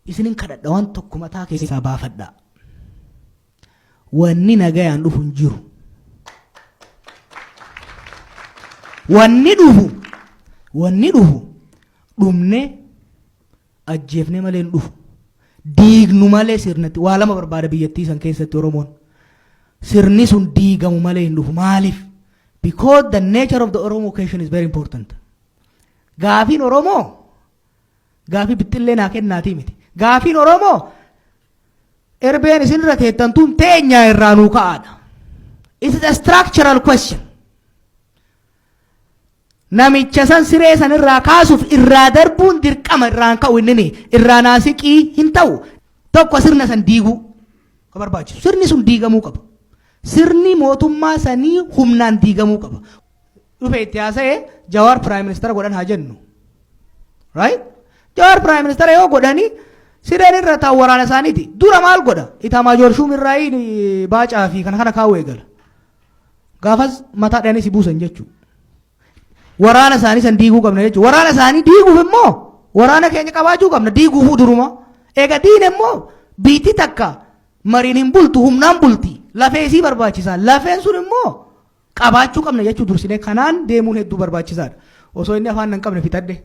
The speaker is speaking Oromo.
Isinin kadhadha, waan tokko mataa keessaa baafadhaa. Wanni nagayaan dhufu hin jiru. Wanni dhufu, wanni dhufu dhumnee ajjeefnee malee hin dhufu. Diignu malee sirnatti waa lama barbaada biyyattii san keessatti Oromoon. Sirni sun diigamu malee hin dhufu. Maaliif? Because the nature of the Oromo question is very important. Gaafiin Oromoo gaafii bixxillee naa kennaatii miti. Gaafiin Oromoo erbeen isinirra teettan tun teenyaa irraa nuu ka'aadha. It is a structural question. Namicha san siree san irraa kaasuuf irraa darbuun dirqama, irraan ka'u inni irraa naasiqii hin ta'u. Tokko, sirna san diiguu ka barbaachisu. Sirni sun diigamuu qaba. Sirni mootummaa sanii humnaan diigamuu qaba. Dhufe itti haasa'ee Jawaar prime minister godhan haa jennu. Right? Jawaar prime minister yoo godhani, sireen irra taa'u waraana isaaniiti. Dura maal godha? Itaamaajoor Shuum irraa Baacaa fi kana kana kaa'uu eegala. Gaafas mataa dhanii si buusan jechuudha. Waraana isaanii san diiguu qabna jechuudha. Waraana isaanii diiguuf immoo waraana keenya qabaachuu qabna. Diiguufuu duruma. Egaa diine immoo biitti takka mariin hin bultu, humnaan bulti. Lafee isii barbaachisaa. Lafeen sun immoo qabaachuu qabna jechuu dursinee kanaan deemuun hedduu barbaachisaadha. Osoo inni afaan hin qabne fixadhe.